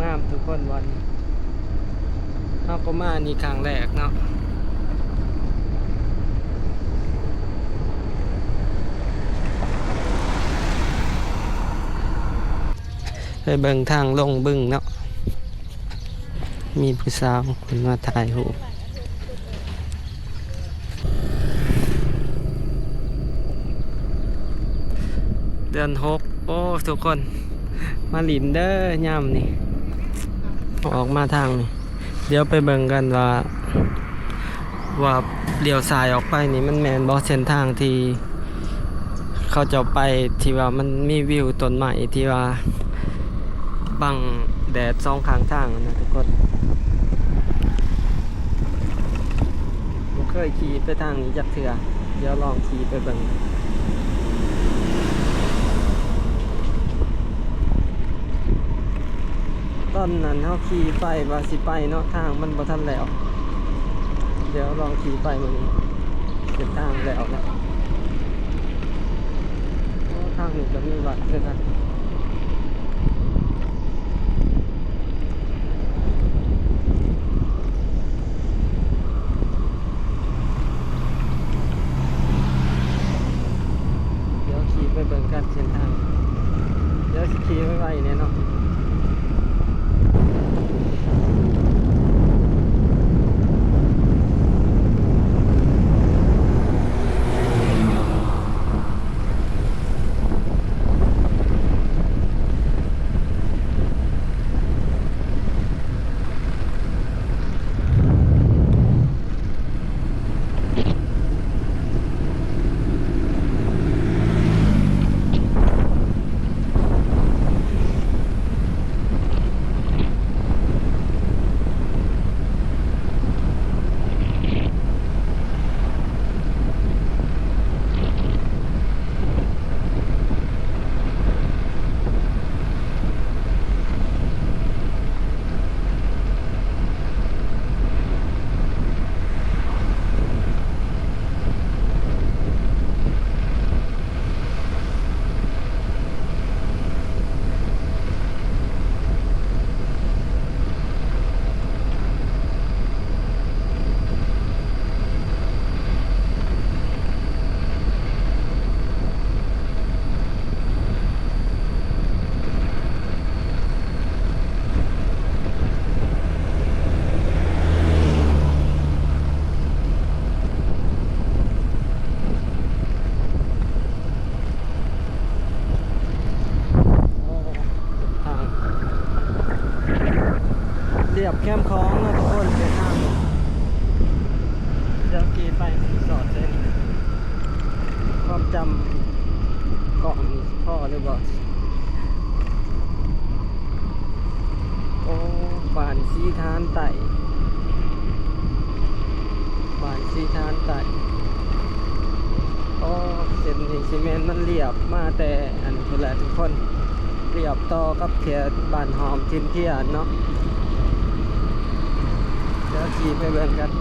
ງາມໆ ທຸກຄົນ ບ່ອນນີ້ ເຮົາກໍມານີ້ຄັ້ງແລກເນາະ ໄປເບິ່ງທາງລົງບຶງເນາະ ມີຜູ້ສາວເພິ່ນມາຖ່າຍຮູບ. ເດືອນຫົກ ໂອ້ ທຸກຄົນ ມາຫຼິ້ນເດີຍາມນີ້ ອອກມາທາງນີ້ ດຽວໄປເບິ່ງກັນວ່າ ວ່າລ້ຽວຊ້າຍອອກໄປນີ້ ມັນແມ່ນບໍ່ ເສັ້ນທາງທີ່ເຂົາເຈົ້າໄປ ທີ່ວ່າມັນມີວິວຕົ້ນໄມ້ທີ່ວ່າ ບັງແດດສອງຂ້າງທາງນະທຸກຄົນ ບໍ່ເຄີຍຂີ່ໄປທາງນີ້ຈັກເທື່ອ ດຽວລອງຂີ່ໄປເບິ່ງ ຕອນນັ້ນເຮົາຂີ່ໄປວ່າຊິໄປເນາະ ທາງມັນບໍ່ທັນແລ້ວ ດຽວລອງຂີ່ໄປມື້ນີ້ ເສັ້ນທາງແລ້ວແລ້ວ ໂອ້ ທາງນີ້ກໍມີວັດຄືກັນ ດຽວຂີ່ໄປເບິ່ງກັນເສັ້ນທາງ ດຽວຊິຂີ່ໄວໆແດ່ເນາະ. ລຽບແຄມຂອງເນາະທຸກຄົນ ເສັ້ນທາງນີ້ ດຽວຂີ່ໄປຊິສອດໃສ່ນີ້ ຄວາມຈຳກ້ອງນີ້ຊິພໍຫຼືບໍ່? ໂອ້ ບ້ານສີຖານໃຕ້ ບ້ານສີຖານໃຕ້ ໂອ້ ເສັ້ນນີ້ຊິແມ່ນມັນລຽບມາແຕ່ອັນພຸ້ນແຫຼະທຸກຄົນ ລຽບຕໍ່ກັບເຂດບ້ານຫອມຖິ່ນພຽນເນາະ ດຽວຂີ່ໄປເບິ່ງກັນ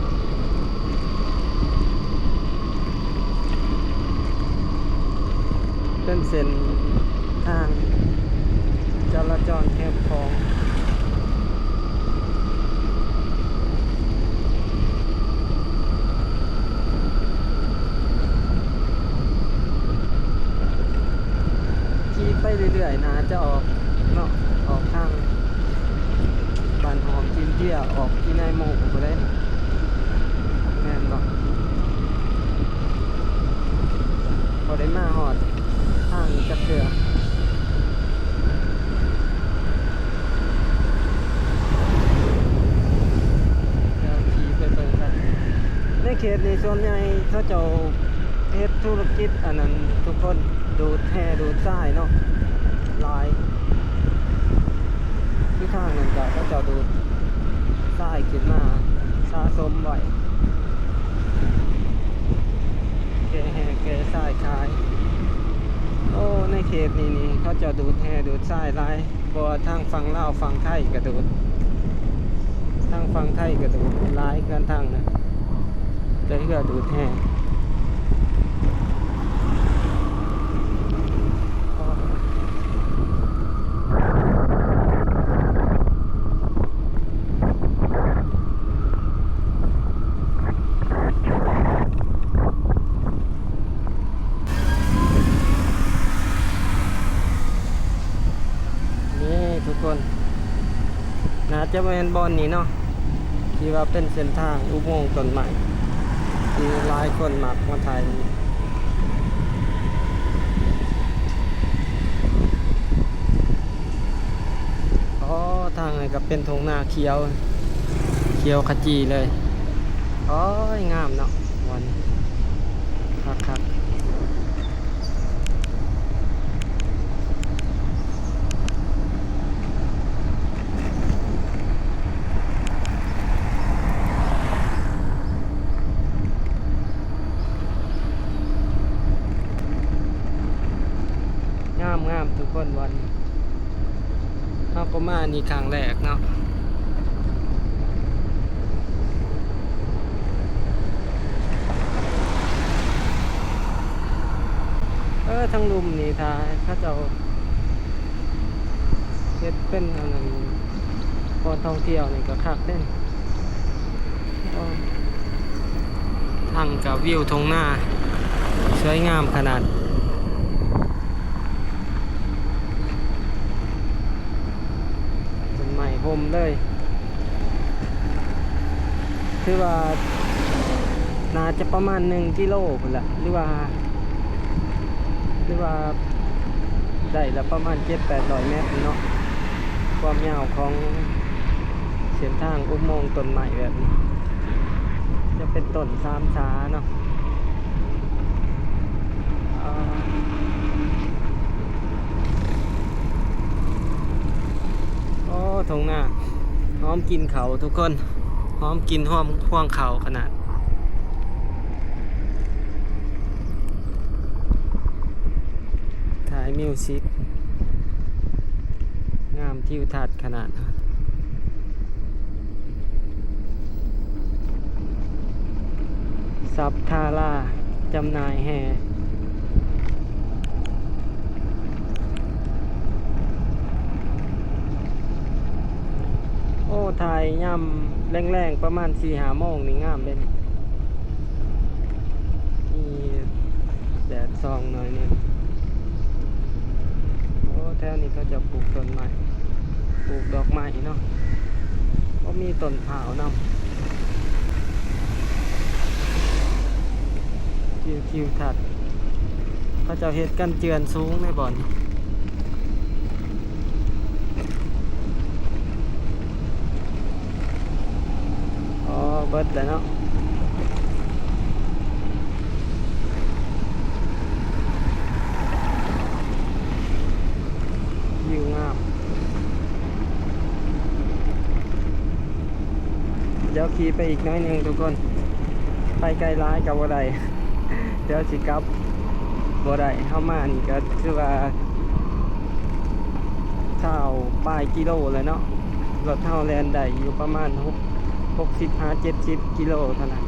ເປັນເສັ້ນທາງຈະລາຈອນແຄມຂອງ. ຂີ່ໄປເລື້ອຍໆ ໜ້າຈະອອກເນາະ ອອກທາງບ້ານຫອມຈີນເຕ້ຍ ອອກທີ່ນາຍໂມພຸ້ນເດ້ ແມ່ນບໍ່? ບໍ່ໄດ້ມາຮອດທາງນີ້ຈັກເທື່ອ. ດຽວຂີ່ໄປເບິ່ງກັນ ໃນເຂດນີ້ສ່ວນໃຫຍ່ເຂົາເຈົ້າເຮັດທຸລະກິດອັນນັ້ນທຸກຄົນ ດູດແຮ່ດູດຊາຍເນາະ ຫຼາຍ ຄືທາງນັ້ນກະເຂົາເຈົ້າດູດຊາຍຂຶ້ນມາສະສົມໄວ້ ແກ່ແຮ່ແກ່ຊາຍຂາຍ. ໂອ້ ໃນເຂດນີ້ນີ້ ເຂົາເຈົ້າດູດແຮ່ດູດຊາຍຫຼາຍ. ເພາະວ່າທາງຝັ່ງລາວຝັ່ງໄທກະດູດ ທາງຝັ່ງໄທກະດູດຫຼາຍ ເຮືອນທາງນະ ແຕ່ເຮືອດູດແຮ່. ໂອ້ ຄົນ ໜ້າຈະແມ່ນບ່ອນນີ້ເນາະ ທີ່ວ່າເປັນເສັ້ນທາງອຸໂມງຕົ້ນໄມ້ ທີ່ຫຼາຍຄົນມັກມາຖ່າຍຮູບ. ອໍ ທາງນັ້ນກໍເປັນທົ່ງນາຂຽວ ຂຽວຂະຈີເລີຍ. ໂອ້ຍ ງາມເນາະ ບ່ອນນີ້ ຄັກໆ. ງາມໆ ທຸກຄົນ ບ່ອນນີ້ ເຮົາກໍມານີ້ຄັ້ງແລກເນາະ. ເອີ ທາງລຸ່ມນີ້ ຖ້າເຂົາເຈົ້າເຮັດເປັນອັນນັ້ນ ບ່ອນທ່ອງທ່ຽວນີ້ກໍຄັກເດ້. ໂອ້ ທາງກໍວິວທົ່ງນາ ສວຍງາມຂະໜາດ ຕົ້ນໄມ້ຮົ່ມເລີຍ. ຖືວ່າໜ້າຈະປະມານໜຶ່ງກິໂລພຸ້ນລະ ຫຼືວ່າ ຫຼືວ່າໄດ້ລະປະມານເຈັດແປດຮ້ອຍແມັດເນາະ ຄວາມຍາວຂອງເສັ້ນທາງອຸໂມງຕົ້ນໄມ້ແບບນີ້. ຈະເປັນຕົ້ນສາມສາເນາະ. ໂອ້ ທົ່ງນາ ຫອມກິ່ນເຂົ້າທຸກຄົນ ຫອມກິ່ນຫອມຮວງເຂົ້າຂະໜາດ. ຖ່າຍມິວສິກ ງາມທິວທັດຂະໜາດ. ສັບທາລາ ຈຳໜ່າຍແຮ່. ໂອ້ ຖ່າຍຍາມແລງໆ ປະມານສີ່ຫ້າໂມງນີ້ງາມເດ້ ມີແດດສ່ອງໜ້ອຍໜຶ່ງ. ໂອ້ ແຖວນີ້ເຂົາເຈົ້າປູກຕົ້ນໄມ້ ປູກດອກໄມ້ເນາະ ກໍມີຕົ້ນພ້າວນຳ. ວິວທິວທັດ ເຂົາເຈົ້າເຮັດກັນເຈື່ອນສູງໃນບ່ອນນີ້. ອໍ ເບິດແລ້ວເນາະ. ວິວງາມ. ດຽວຂີ່ໄປອີກໜ້ອຍໜຶ່ງທຸກຄົນ ໄປໄກຫຼາຍກໍບໍ່ໄດ້ ດຽວຊິກັບບໍ່ໄດ້. ເຮົາມານີ້ກໍຖືວ່າຊາວປາຍກິໂລແລ້ວເນາະ ລົດເຮົາແລ່ນໄດ້ຢູ່ປະມານຫົກ ຫົກສິບຫາເຈັດສິບກິໂລເທົ່ານັ້ນ.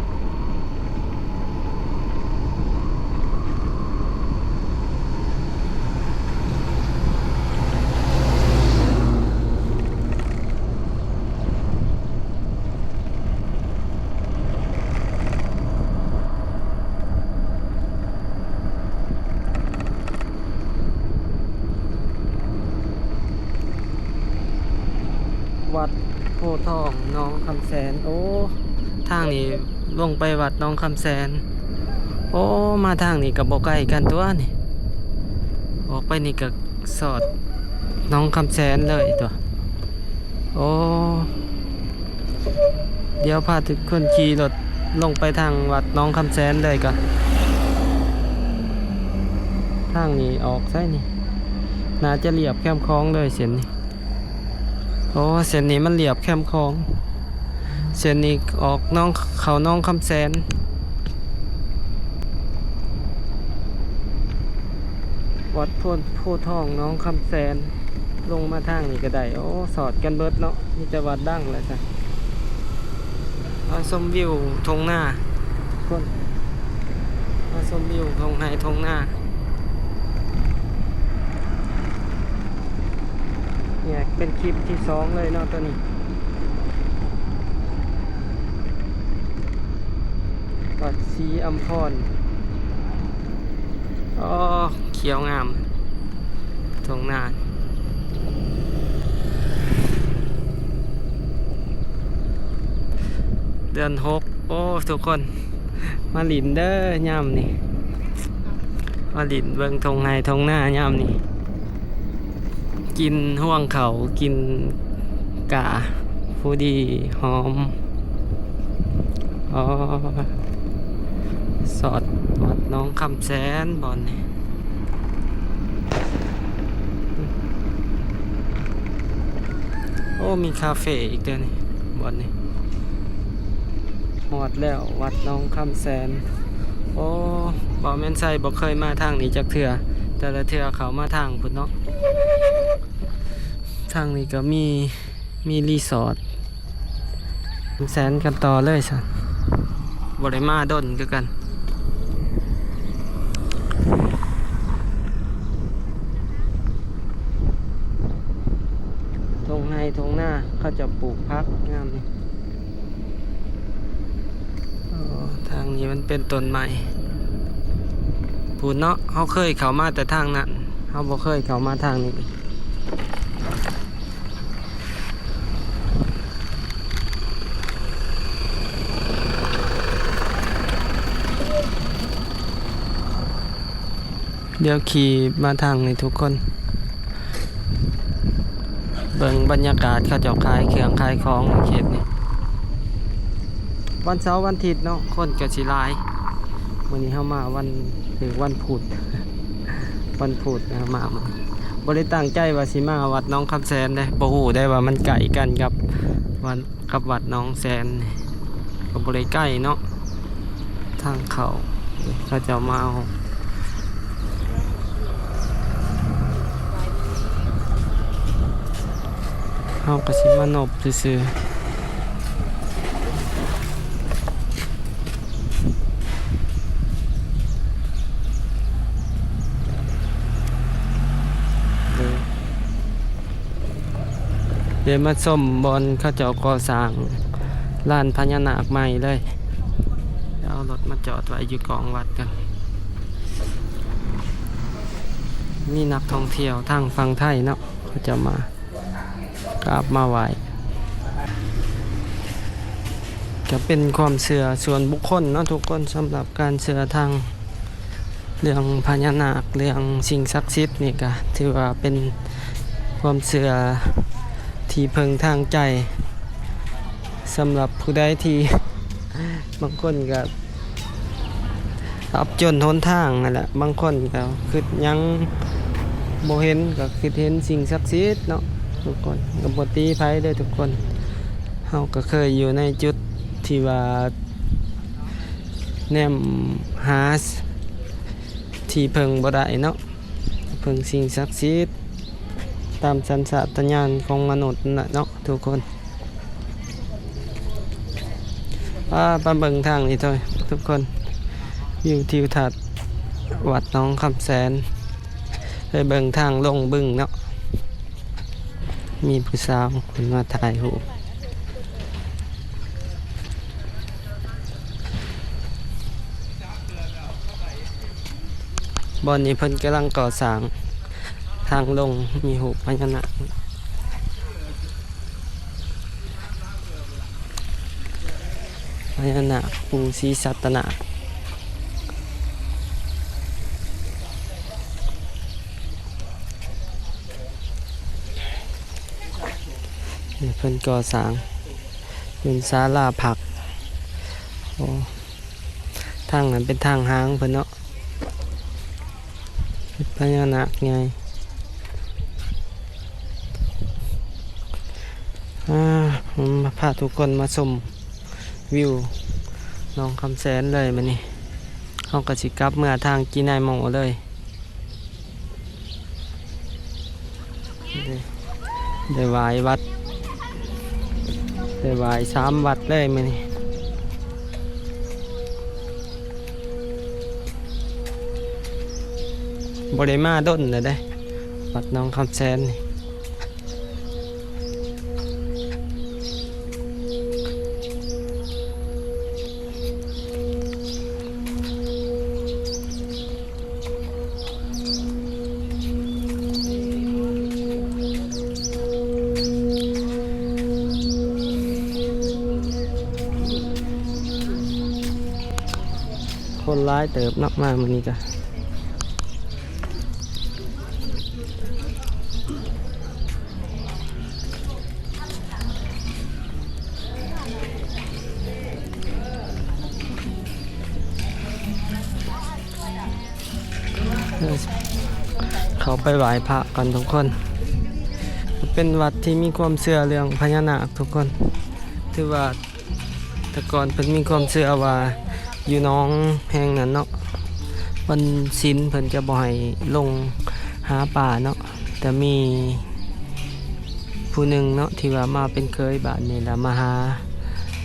ວັດໂພທອງໜອງຄຳແສນ. ໂອ້ ທາງນີ້ລົງໄປວັດໜອງຄຳແສນ. ໂອ້ ມາທາງນີ້ກໍບໍ່ໄກກັນຕົວະນີ້ ອອກໄປນີ້ກໍສອດໜອງຄຳແສນເລີຍຕົວະ. ໂອ້ ດຽວພາທຸກຄົນຂີ່ລົດລົງໄປທາງວັດໜອງຄຳແສນເລີຍກ່ອນ. ທາງນີ້ອອກໃສນີ້? ໜ້າຈະລຽບແຄມຂອງເລີຍເສັ້ນນີ້. ໂອ້ ເສັ້ນນີ້ມັນລຽບແຄມຂອງ. ເສັ້ນນີ້ອອກໜອງ ເຂົ້າໜອງຄຳແສນ. ວັດໂພນ ໂພທອງໜອງຄຳແສນ. ລົງມາທາງນີ້ກໍໄດ້. ໂອ້ ສອດກັນເບິດເນາະ ມີແຕ່ວັດດັງແຫຼະຊະ. ມາຊົມວິວທົ່ງນາ ຄົນ ມາຊົມວິວທົ່ງໄຮ່ທົ່ງນາ. ແຍກເປັນຄລິບທີສອງເລີຍເນາະ ໂຕນີ້ ວັດສີອຳພອນ. ອໍ ຂຽວງາມ ທົ່ງນາ. ເດືອນຫົກ. ໂອ້ ທຸກຄົນ ມາຫຼິ້ນເດີຍາມນີ້ ມາຫຼິ້ນເບິ່ງທົ່ງໄຮ່ທົ່ງນາຍາມນີ້ ກິນຮວງເຂົ້າ ກິນກາ ພໍດີຫອມ. ອໍ ສອດວັດໜອງຄຳແສນບ່ອນນີ້. ໂອ້ ມີຄາເຟອີກເດ້ນີ້ ບ່ອນນີ້. ຮອດແລ້ວ ວັດໜອງຄຳແສນ. ໂອ້ ບ່າວແມ່ນໄຊບໍ່ເຄີຍມາທາງນີ້ຈັກເທື່ອ ແຕ່ລະເທື່ອເຂົ້າມາທາງພຸ້ນເນາະ. ທາງນີ້ກໍມີ ມີຣີສອດ ແສນກັນຕໍ່ເລີຍຊັ້ນ ບໍ່ໄດ້ມາດົນຄືກັນ. ທົ່ງໄຮ່ທົ່ງນາ ເຂົາເຈົ້າປູກຜັກງາມນີ້. ອໍ ທາງນີ້ມັນເປັນຕົ້ນໄມ້ພຸ້ນເນາະ. ເຮົາເຄີຍເຂົ້າມາແຕ່ທາງນັ້ນ ເຮົາບໍ່ເຄີຍເຂົ້າມາທາງນີ້. ດຽວຂີ່ມາທາງນີ້ທຸກຄົນ ເບິ່ງບັນຍາກາດເຂົາເຈົ້າຂາຍເຄື່ອງຂາຍຂອງໃນເຂດນີ້. ວັນເສົາວັນອາທິດເນາະ ຄົນກໍຊິຫຼາຍ. ມື້ນີ້ເຮົາມາວັນ ຫຼື ວັນພຸດ ວັນພຸດເຮົາມາມື້ນີ້ ບໍ່ໄດ້ຕັ້ງໃຈວ່າຊິມາວັດໜອງຄຳແສນເດ້ ບໍ່ຮູ້ໄດ້ວ່າມັນໃກ້ກັນກັບວັດ ກັບວັດໜອງແສນນີ້ ກໍບໍ່ໄດ້ໃກ້ເນາະ. ທາງເຂົ້າ ເຂົາເຈົ້າມາເອົາ ເຮົາກໍຊິມານົບຊື່ໆ. ເດີ ມາຊົມບ່ອນເຂົາເຈົ້າກໍ່ສ້າງລານພະຍານາກໃໝ່ເລີຍ. ເອົາລົດມາຈອດໄວ້ຢູ່ກອງວັດກັນ. ມີນັກທ່ອງທ່ຽວທາງຝັ່ງໄທເນາະ ເຂົາເຈົ້າມາກາບມາໄຫວ້. ກໍເປັນຄວາມເຊື່ອສ່ວນບຸກຄົນເນາະທຸກຄົນ ສຳລັບການເຊື່ອທາງ ເລື່ອງພະຍານາກ ເລື່ອງສິ່ງສັກສິດນີ້ກະຖືວ່າເປັນຄວາມເຊື່ອທີ່ເພິ່ງທາງໃຈ ສຳລັບຜູ້ໃດທີ່ ບາງຄົນກະອັບຈົນຫົນທາງຫັ້ນແຫຼະ ບາງຄົນກະຄຶດຫຍັງບໍ່ເຫັນ ກະຄຶດເຫັນສິ່ງສັກສິດເນາະທຸກຄົນ. ກະບໍ່ຕິໃຜເດີທຸກຄົນ ເຮົາກະເຄີຍຢູ່ໃນຈຸດທີ່ວ່າ ແນມຫາທີ່ເພິ່ງບໍ່ໄດ້ເນາະ ເພິ່ງສິ່ງສັກສິດຕາມສັນຊາດຕະຍານຂອງມະນຸດນັ້ນແຫຼະເນາະທຸກຄົນ. ອາ ໄປເບິ່ງທາງນີ້ເທີ ທຸກຄົນ ວິວທິວທັດວັດໜອງຄຳແສນ ໄປເບິ່ງທາງລົງບຶງເນາະ. ມີຜູ້ສາວເພິ່ນມາຖ່າຍຮູບ. ບ່ອນນີ້ເພິ່ນກຳລັງກໍ່ສ້າງທາງລົງ ມີຮູບພະຍານາກ ພະຍານາກ ປູ່ສີສັດຕະນາກ. ນີ້ເພິ່ນກໍ່ສ້າງເປັນສາລາພັກ. ໂອ້ ທາງນັ້ນເປັນທາງຫາງເພິ່ນເນາະ ເປັນພະຍານາກໃຫຍ່. ອາ ມາພາທຸກຄົນມາຊົມວິວໜອງຄຳແສນເລີຍມື້ນີ້. ເຮົາກໍຊິກັບເມືອທາງຈີໄນໂມເລີຍ. ໄດ້ ໄດ້ໄຫວ້ວັດ ໄດ້ໄຫວ້ສາມວັດເລີຍມື້ນີ້. ບໍ່ໄດ້ມາດົນແລ້ວເດ້ ວັດໜອງຄຳແສນນີ້. ຄົນຫຼາຍເຕີບເນາະ ມາມື້ນີ້ກະ ເຂົ້າໄປໄຫວ້ພະກ່ອນທຸກຄົນ. ເປັນວັດທີ່ມີຄວາມເຊື່ອເລື່ອງພະຍານາກທຸກຄົນ. ຖືວ່າແຕ່ກ່ອນເພິ່ນມີຄວາມເຊື່ອວ່າຢູ່ໜອງແຫ່ງນັ້ນເນາະ ວັນສິນເພິ່ນຈະບໍ່ໃຫ້ລົງຫາປາເນາະ. ແຕ່ມີຜູ້ໜຶ່ງເນາະ ທີ່ວ່າມາເປັນເຂີຍບ້ານນີ້ລະມາຫາ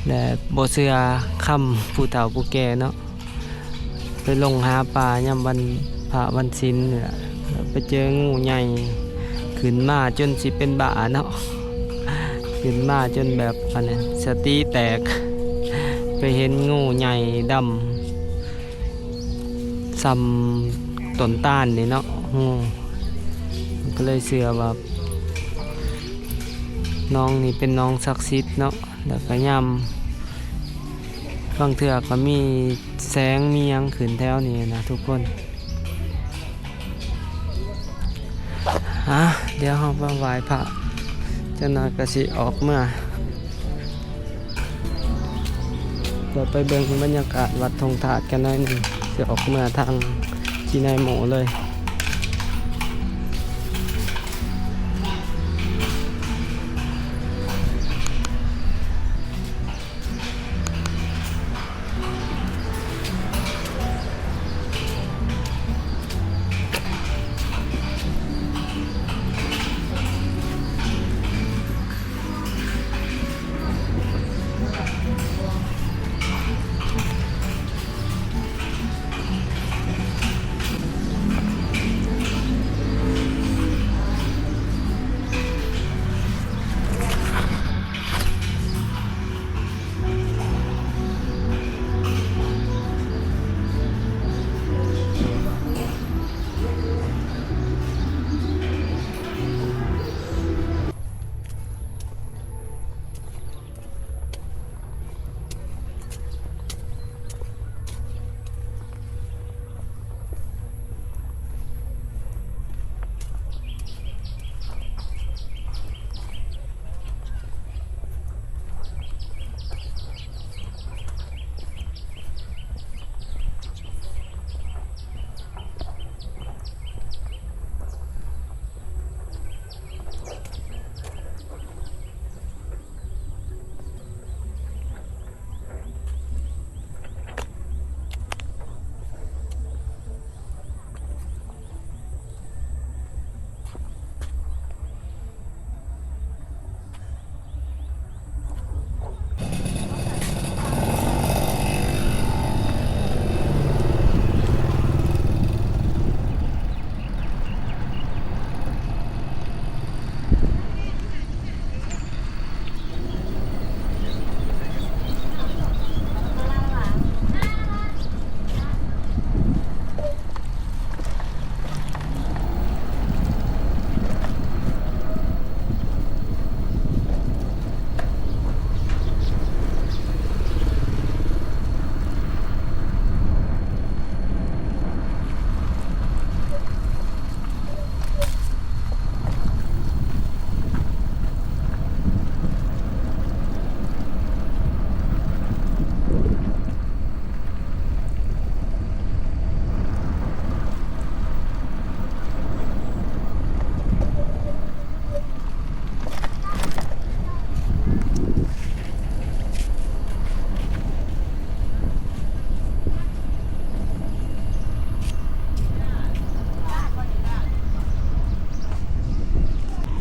ແລະ ບໍ່ເຊື່ອຄຳຜູ້ເຖົ້າຜູ້ແກ່ເນາະ. ໄປລົງຫາປາຍາມວັນພະວັນສິນນີ້ລະ ໄປເຈີງູໃຫຍ່ ຂຶ້ນມາຈົນຊິເປັນບ້າເນາະ ຂຶ້ນມາຈົນແບບອັນນັ້ນ ສະຕິແຕກ ໄປເຫັນງູໃຫຍ່ດຳ ສ່ຳຕົ້ນຕານນີ້ເນາະ ງູ ກໍເລີຍເຊື່ອວ່າໜອງນີ້ເປັນໜອງສັກສິດເນາະ. ແລ້ວກໍຍາມບາງເທື່ອກໍມີແສງມີຫຍັງຂຶ້ນແຖວນີ້ນະທຸກຄົນ. ອ່າ ດຽວເຮົາມາໄຫວ້ພະ ຈັກໜ່ອຍກໍຊິອອກເມືອ ດຽວໄປເບິ່ງບັນຍາກາດວັດທົ່ງທາດກັນໜ້ອຍໜຶ່ງ ຊິອອກເມືອທາງ ທີ່ນາຍໂມເລີຍ.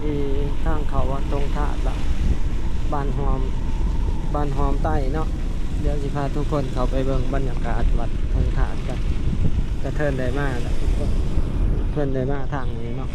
ທີ່ທາງເຂົ້າວັດທົ່ງທາດລະ ບ້ານຫອມ ບ້ານຫອມໃຕ້ເນາະ. ດຽວຊິພາທຸກຄົນເຂົ້າໄປເບິ່ງບັນຍາກາດວັດທົ່ງທາດກັນ. ກະເທີນໄດ້ມາລະທຸກຄົນ ເພິ່ນໄດ້ມາທາງນີ້ເນາະ.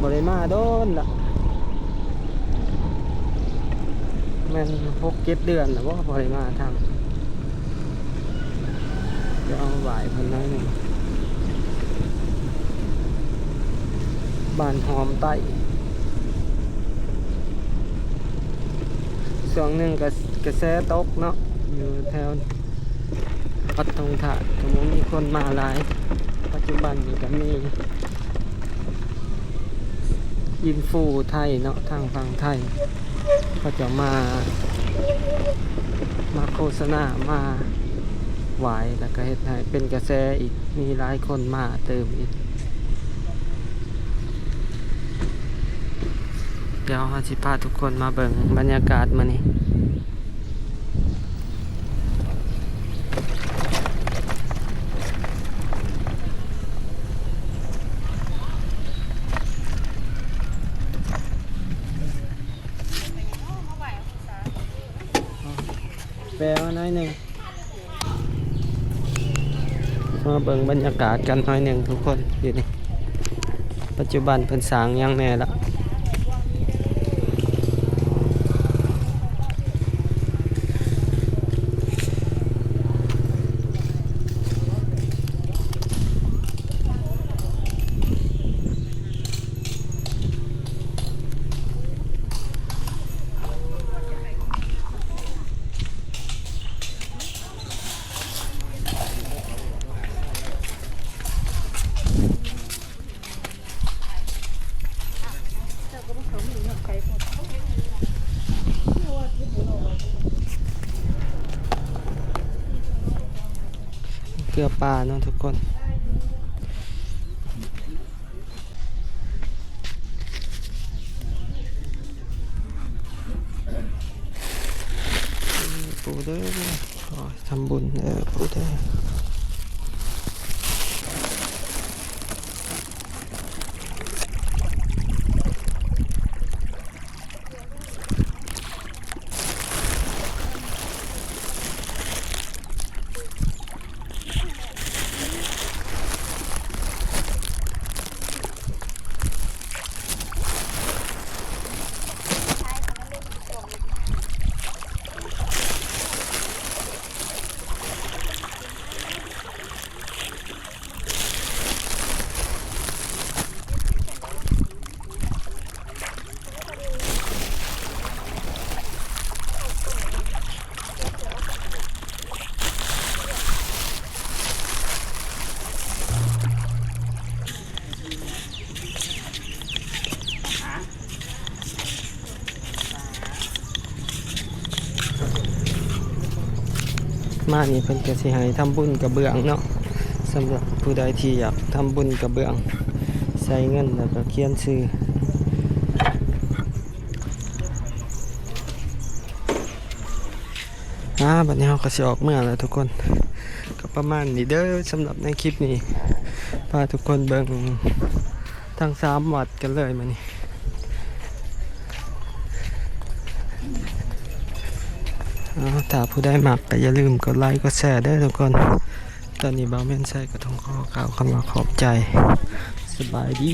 ບໍ່ໄດ້ມາດົນລະ. ແມ່ນຫົກເຈັດເດືອນແລ້ວບໍ່ ບໍ່ໄດ້ມາທາງ ດຽວເອົາໄຫວ້ເພິ່ນໜ້ອຍໜຶ່ງ. ບ້ານຫອມໃຕ້ ຊ່ວງໜຶ່ງກະ ກະແສຕົກເນາະ ຢູ່ແຖວວັດທົ່ງທາດ ກະບໍ່ມີຄົນມາຫຼາຍ. ປັດຈຸບັນນີ້ກະມີ ອິນຟູໄທເນາະ ທາງຝັ່ງໄທ ເຂົາເຈົ້າມາ ມາໂຄສະນາ ມາໄຫວ້ ແລ້ວກະເຮັດໃຫ້ເປັນກະແສອີກ ມີຫຼາຍຄົນມາຕື່ມອີກ. ດຽວເຮົາຊິພາທຸກຄົນມາເບິ່ງບັນຍາກາດມື້ນີ້. ແປວ່າໜ້ອຍໜຶ່ງ ມາເບິ່ງບັນຍາກາດກັນໜ້ອຍໜຶ່ງທຸກຄົນ ຢູ່ນີ້ ປັດຈຸບັນເພິ່ນສ້າງຫຍັງແດ່ລະ. ເກືອປາເນາະທຸກຄົນ. ປູເດີ ຂໍທຳບຸນເດີ ປູເດີ. ມານີ້ເພິ່ນກະຊິໃຫ້ທຳບຸນກະເບື້ອງເນາະ ສຳລັບຜູ້ໃດທີ່ຢາກທຳບຸນກະເບື້ອງ ໃສ່ເງິນແລ້ວກະຂຽນຊື່. ອ່າ ບັດນີ້ເຮົາກະຊິອອກເມືອແລ້ວທຸກຄົນ ກະປະມານນີ້ເດີ ສຳລັບໃນຄລິບນີ້ ພາທຸກຄົນເບິ່ງທັງສາມວັດກັນເລີຍມື້ນີ້. ອ່າ ຖ້າຜູ້ໃດມັກກະຢ່າລືມກົດໄລກົດແຊເດີທຸກຄົນ. ຕອນນີ້ບ່າວແມ່ນໄຊກະຕ້ອງຂໍກ່າວຄຳວ່າຂອບໃຈ. ສະບາຍດີ.